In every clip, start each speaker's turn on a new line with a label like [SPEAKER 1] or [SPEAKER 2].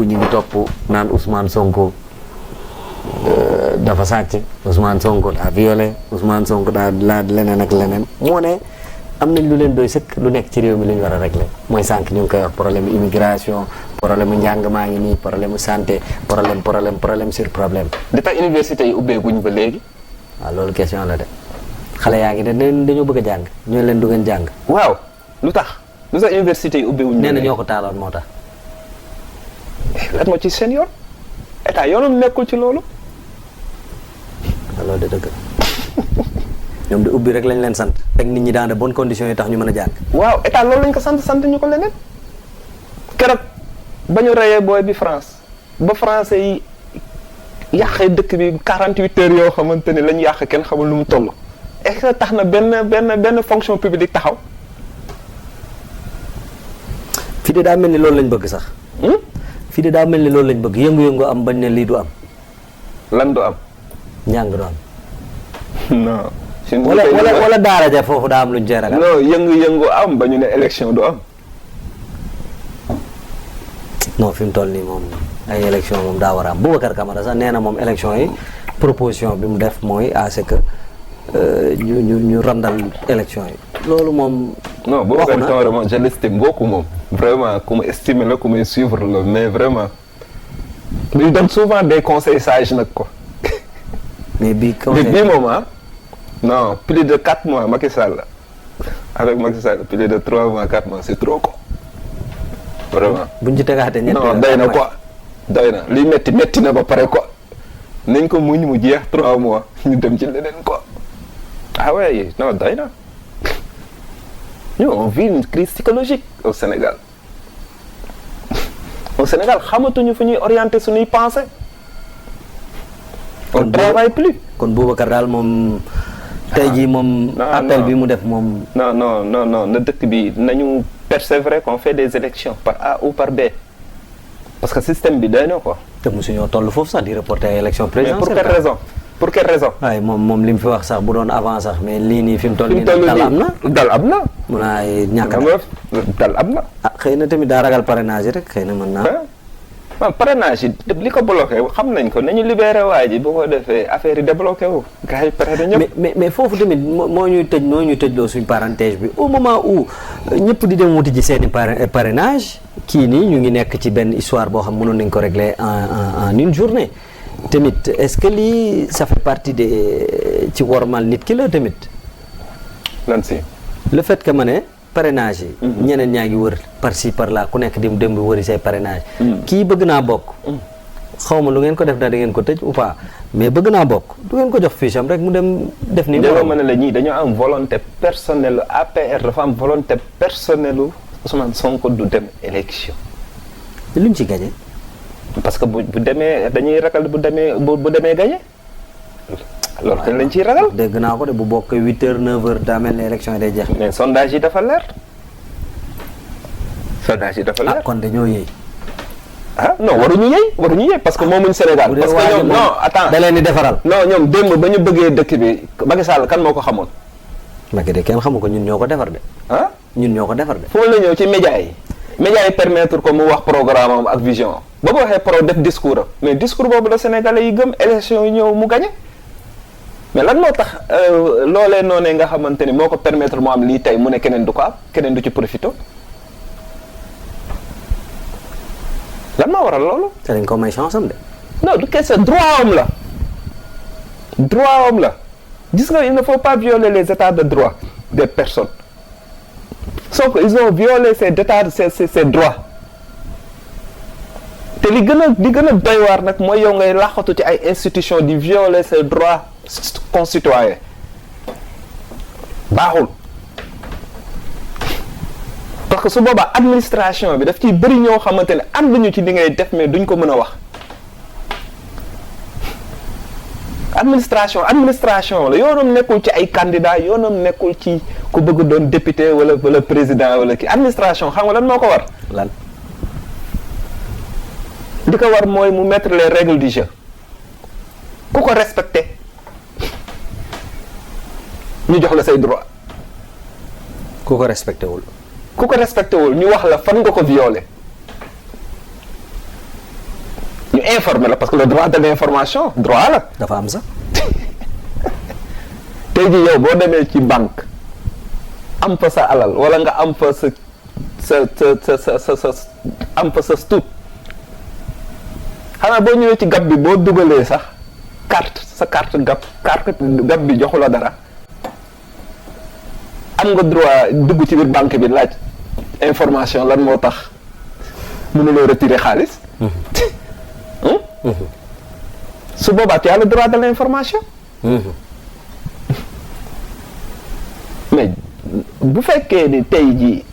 [SPEAKER 1] ñu ngi topp naan Ousmane Sonko dafa sàcc, Ousmane Sonko daa violé, Ousmane Sonko daa leneen ak leneen. moo ne am nañ lu leen doy sëkk lu nekk ci réew mi lu ñu war a régler mooy sànq ñu ngi koy wax problème immigration problème njàng maa ngi nii problème santé problème sur problème.
[SPEAKER 2] di tax université yi ubbeeguñ ba léegi.
[SPEAKER 1] waaw loolu question la de xale yaa ngi de dañoo bëgg a jàng ñoo leen du ngeen jàng.
[SPEAKER 2] waaw lu tax université yi ubbeewuñ.
[SPEAKER 1] nee na ñoo ko taaloon moo tax.
[SPEAKER 2] lan moo ci seen yoon état yoonam nekkul ci loolu.
[SPEAKER 1] loolu de dëgg ñoom di ubbi rek lañ leen sant teg nit ñi dans de bonnes conditions yi tax ñu mën a jàng.
[SPEAKER 2] waaw état loolu lañ ko sant ñu ko leneen keroog ba ñu reyee booy bi France ba français yi yàqee dëkk bi 48 heures yoo xamante ni lañ yàq kenn xamul lu mu toll. est-ce que tax na benn fonction publique taxaw.
[SPEAKER 1] fii de daa mel ni loolu lañ bëgg sax. fii de daa mel ni loolu lañ bëgg yëngu-yëngu am bañ ne lii du am.
[SPEAKER 2] lan du am.
[SPEAKER 1] njàng du am.
[SPEAKER 2] non.
[SPEAKER 1] wala daara ja foofu daa am luñ cee ragal.
[SPEAKER 2] non yëngu-yëngu am ba ñu ne élection du am.
[SPEAKER 1] non fi mu toll nii moom ay élection moom daa war a am Boubacar Camara sax nee na moom élection yi proposition bi mu def mooy à ce que ñu randal élection yi loolu moom.
[SPEAKER 2] non Boubacar Camara moom je l'estime beaucoup moom. vraiment ku ma estimer la ku may suivre la mais vraiment. il donne souvent des conseils sages nag quoi.
[SPEAKER 1] mais bii conseil
[SPEAKER 2] bii moom non plus de 4 mois Macky Sall avec Macky Sall plus de 3 mois 4 mois c'est trop quoi. vraiment
[SPEAKER 1] buñ ci tegaatee ñett
[SPEAKER 2] non doy na quoi doy na li metti na ba pare quoi nañ ko muñ mu jeex 3 mois ñu dem ci leneen quoi ah ouais non doy na ñu on vit une crise psychologique au Sénégal xamatuñu fu ñuy orienter suñuy pensées on travaille plus
[SPEAKER 1] kon Boubacar daal moom tey jii moom appel bi mu def moom
[SPEAKER 2] non na dëkk bi nañu persévérer qu'on fait des élections par A ou par B parce que système bi doy na quoi.
[SPEAKER 1] te mosuñoo toll foofu sax di reporter ay élection présidentielle.
[SPEAKER 2] mais pour quelle raison.
[SPEAKER 1] waaye moom li mu fi wax sax bu doon avant sax mais lii nii fi mu toll nii dal am na.
[SPEAKER 2] dal am na.
[SPEAKER 1] mun naa ñàkk
[SPEAKER 2] dal am na.
[SPEAKER 1] ah xëy na tamit daa ragal parrainage yi rek xëy na mën naa.
[SPEAKER 2] waaw parrainage yi li ko bloqué xam nañ ko nañu libéré waa ji bu ko defee affaire yi débloqué wu. gars yi pare na ñëpp.
[SPEAKER 1] mais foofu tamit moo ñuy tëjloo suñ parenthèse bi au moment où ñëpp di dem wuti ji seen i parrainage kii nii ñu ngi nekk ci benn histoire boo xam mënoon nañ ko régler en une journée tamit est-ce que lii ça fait partie de ci wormal nit ki la tamit.
[SPEAKER 2] lan si.
[SPEAKER 1] le fait que ma ne. parrainage yi. ñeneen ñaa ngi wër par ci par là ku nekk dem bi wëri say parrainage. kii bëgg naa bokk. xaw ma lu ngeen ko def da ngeen ko tëj ou pas mais bëgg naa bokk du ngeen ko jox fiche am rek mu dem def ni.
[SPEAKER 2] dëgg ma ne la ñii dañoo am volonté personnelle APR dafa am volonté personnelle Ousmane Sonko du dem élection.
[SPEAKER 1] luñ ci gagné.
[SPEAKER 2] parce que bu demee dañuy ragal bu demee gagné. loolu kañ lañ ciy ragal.
[SPEAKER 1] dégg naa ko de bu bokk 8h 9h daa mel ne élection yi day jeex.
[SPEAKER 2] mais sondage yi dafa leer.
[SPEAKER 1] kon dañoo yëy.
[SPEAKER 2] non waruñu yëy parce que moomuñ Sénégal. parce que ñoom non attends
[SPEAKER 1] da leen di defaral.
[SPEAKER 2] non ñoom démb ba ñu bëggee dëkk bi Macky Sall kan moo ko xamoon.
[SPEAKER 1] Macky de kenn xamu ko ñun ñoo ko defar de. ñun ñoo ko defar de.
[SPEAKER 2] foo la ñëw ci média yi. média yi permettre ko mu wax programme am ak vision am ba mu waxee def discours am mais discours boobu la Sénégalais yi gëm élection yi ñëw mu gagné. mais lan moo tax loolee noonee nga xamante ni moo ko permettre mu am lii tey mu ne keneen du ko am keneen du ci profité lan moo waral loolu.
[SPEAKER 1] te dañ ko may chance am de.
[SPEAKER 2] non du kese droit am la gis nga il ne faut pas violer les états de droit des personnes sauf que ils ont violé ces droits te li gën a doy waar nag mooy yow ngay làqatu ci ay institutions di violer ces droits concitoyens baaxul parce que su boobaa administration bi daf ciy bëri ñoo xamante ne ànduñu ci li ngay def mais duñ ko mën a wax administration la yoonam nekkul ci ay candidats yoonam nekkul ci ku bëgg doon député wala président wala kii administration xam nga lan moo ko war.
[SPEAKER 1] lan.
[SPEAKER 2] li ko war mooy mu mettre les règles du jeu ku ko respecté ñu jox la say droit.
[SPEAKER 1] ku ko respecté wul.
[SPEAKER 2] ñu wax la fan nga ko violé informer la parce que le droit de l'information droit la.
[SPEAKER 1] dafa am sax.
[SPEAKER 2] tey jii yow boo demee ci banque am fa sa alal wala nga am fa sa am fa sa stock xanaa boo ñëwee ci gab bi boo dugalee sax carte gab bi joxu la dara am nga droit dugg ci biir banque bi laaj information lan moo tax mënuloo retirer xaalis. su boobaa tu as le droit de l'information. mais bu fekkee ni tey jii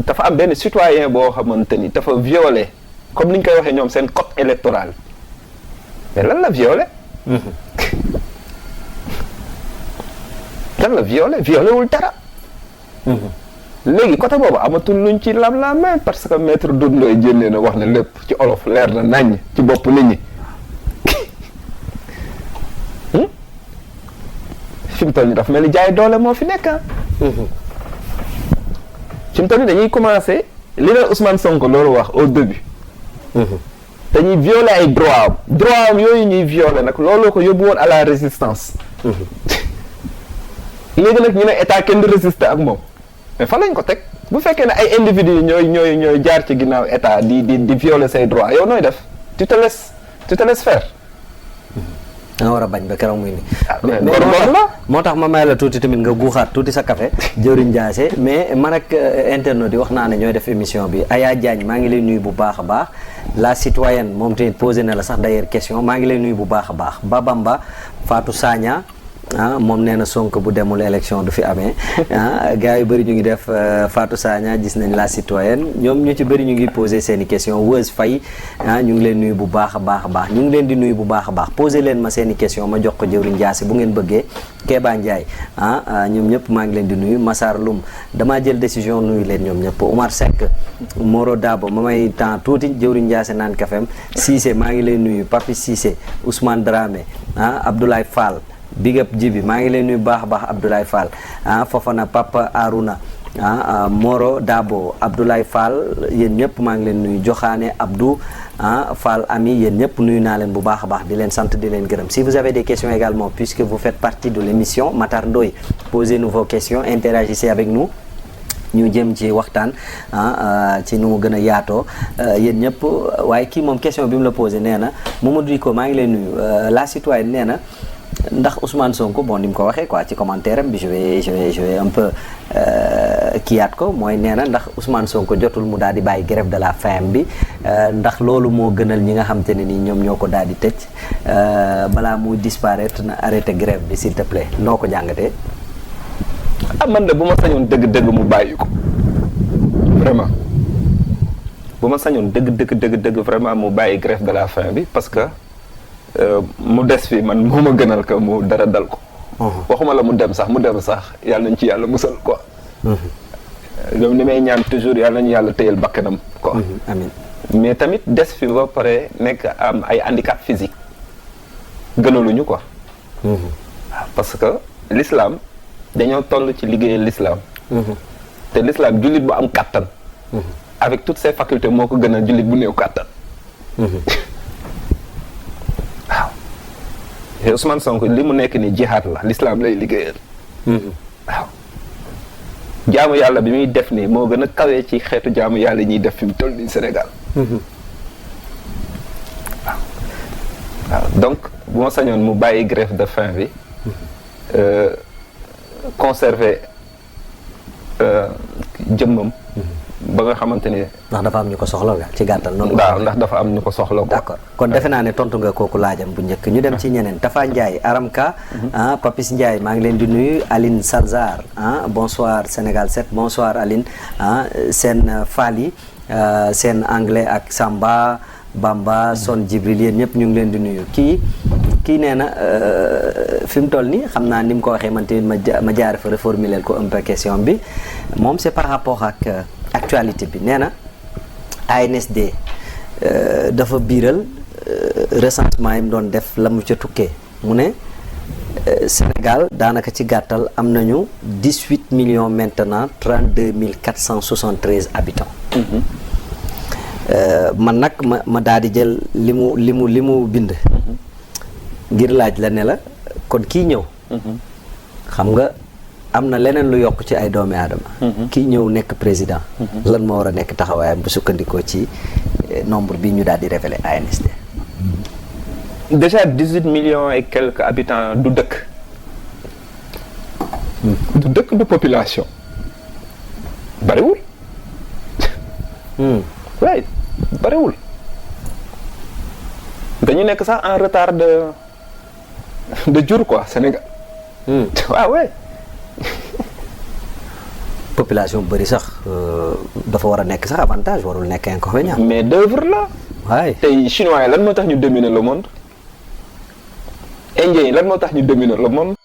[SPEAKER 2] dafa am benn citoyen boo xamante ni dafa violer comme ni ñu koy waxee ñoom seen code électoral mais lan la violer. lan la violer wul dara. léegi côté boobu amatul luñ ci lam-lamee parce que maître Doudou Ndoye jénnee na wax ne lépp ci olof leer na naññ ci bopp nit ñi. fi mu toll nii dafa mel ni jaay doole moo fi nekk fi mu toll nii dañuy commencer li leen Ousmane Sonko loolu wax au début. dañuy violer ay droit am yooyu ñuy violer nag looloo ko yóbbu woon à la résistance. léegi nag ñu ne état kenn du résister ak moom mais fan lañ ko teg bu fekkee ne ay individus ñooy jaar ci ginnaaw état di violer say droits yow nooy def tu te laisses faire.
[SPEAKER 1] da nga war a bañ ba keroog muy ni
[SPEAKER 2] mais
[SPEAKER 1] moo tax ma may la tuuti tamit nga guuxaat tuuti sa café jëwriñ Ndiassé mais man ak internaute yi wax naa ne ñooy def émission bi Aya Diagne maa ngi lay nuyu bu baax a baax la citoyenne moom tamit posé na la sax d'ailleurs question maa ngi lay nuyu bu baax a baax Babamba Fatou Sagna moom nee na Sonko bu demul élection du fi amee gars yu bëri ñu ngi def Fatou Sagna gis nañ la citoyenne ñoom ñu ci bëri ñu ngi posé seen i question Weuz Faye ñu ngi leen nuyu bu baax a baax ñu ngi leen di nuyu bu baax a baax posé leen ma seen i question ma jox ko jëwriñ Ndiassé bu ngeen bëggee Kéba Ndiaye ñoom ñëpp maa ngi leen di nuyu Massar Loum damaa jël décision nuyu leen ñoom ñëpp Oumar Seck Moro Dabo ma may temps tuuti jëwriñ Ndiassé naan kafem Cissé maa ngi leen nuyu Papi Cissé Ousmane Dramé Abdoulaye Fall Big Up Jibi maa ngi leen nuyu baax a baax Abdoulaye Fall Fofana Papa Aruna Moro Dabo Abdoulaye Fall yéen ñëpp maa ngi leen nuyu Joxaane Abdou Fall Ami yéen ñëpp nuyu naa leen bu baax a baax di leen sant di leen gërëm si vous avez des questions également puisque vous faites partie de l'émission Matar Ndoye posez-nous vos questions interagissez avec nous ñu jëm ci waxtaan ci nu mu gën a yaatoo yéen ñëpp waaye kii moom question bi mu la posé nee na Mamadou Diko maa ngi leen nuyu la citoyenne nee na ndax Ousmane Sonko bon ni mu ko waxee quoi ci commentaire am bi je vais un peu kiyaat ko mooy nee na ndax Ousmane Sonko jotul mu daal di bàyyi grève de la faim bi ndax loolu moo gënal ñi nga xam te ne ni ñoom ñoo ko daal di tëj balaa muy disparaître na arrêté grève bi s'il te plaît noo ko jàngatee.
[SPEAKER 2] man de bu ma sañoon dëgg-dëgg mu bàyyi ko vraiment bu ma sañoon dëgg vraiment mu bàyyi grève de la faim bi parce que. mu des fi man moo ma gënal ko mu dara dal ko. waxuma la mu dem sax yàlla nañ ci yàlla musal quoi. ñoom ni may ñaan toujours yàlla nañu yàlla téyel bakkanam quoi.
[SPEAKER 1] amiin
[SPEAKER 2] mais tamit des fi ba pare nekk am ay handicap physique gënaluñu quoi. parce que l'islam dañoo toll ci liggéeyal l'islam. te l'islam jullit bu am kàttan. avec toutes ses facultés moo ko gënal jullit bu néew kàttan. Ousmane Sonko li mu nekk ni jihaad la l'islam lay liggéeyal. waaw jaamu yàlla bi muy def nii moo gën a kawee ci xeetu jaamu yàlla yi ñuy def fi mu toll nii Sénégal. waaw donc bu ma sañoon mu bàyyi grève de faim bi conserver jëmmam. ba nga xamante ni.
[SPEAKER 1] ndax dafa am ñu ko soxla nga ci gàttal noonu.
[SPEAKER 2] waaw ndax dafa am ñu ko soxla ko.
[SPEAKER 1] d'accord kon defe naa ne tontu nga kooku laajam bu njëkk ñu dem ci ñeneen Tafa Ndiaye Aramka. Papis Ndiaye maa ngi leen di nuyu Aline Salzar bonsoir Sénégal 7 bonsoir Aline seen Fally seen anglais ak Samba Bamba Son Jibril yéen ñëpp ñu ngi leen di nuyu kii nee na fi mu toll nii xam naa ni mu ko waxee man tamit ma jaar fa reformuler ko un peu question bi moom c'est par rapport ak. actualité bi nee na ANSD dafa biiral recensement yi mu doon def la mu ca tukkee mu ne Sénégal daanaka ci gàttal am nañu 18 millions maintenant 32 473 habitants. man nag ma daal di jël li mu bind. ngir laaj la ne la kon kii ñëw. xam nga am na leneen lu yokk ci ay doomi aadama. kii ñëw nekk président. lan moo war a nekk taxawaayam bu sukkandikoo ci nombre bi ñu daal di révélé ANSD.
[SPEAKER 2] déjà 18 millions et quelques habitants du dëkk. du dëkk du population. bariwul. oui bariwul. dañu nekk sax en retard de jour quoi Sénégal. waaw ouais.
[SPEAKER 1] population bu bëri sax dafa war a nekk sax avantage warul nekk inconvénient.
[SPEAKER 2] mais d'œuvre la.
[SPEAKER 1] waay
[SPEAKER 2] tey chinois yi lan moo tax ñu dominer le monde. indiens yi lan moo tax ñu dominer le monde.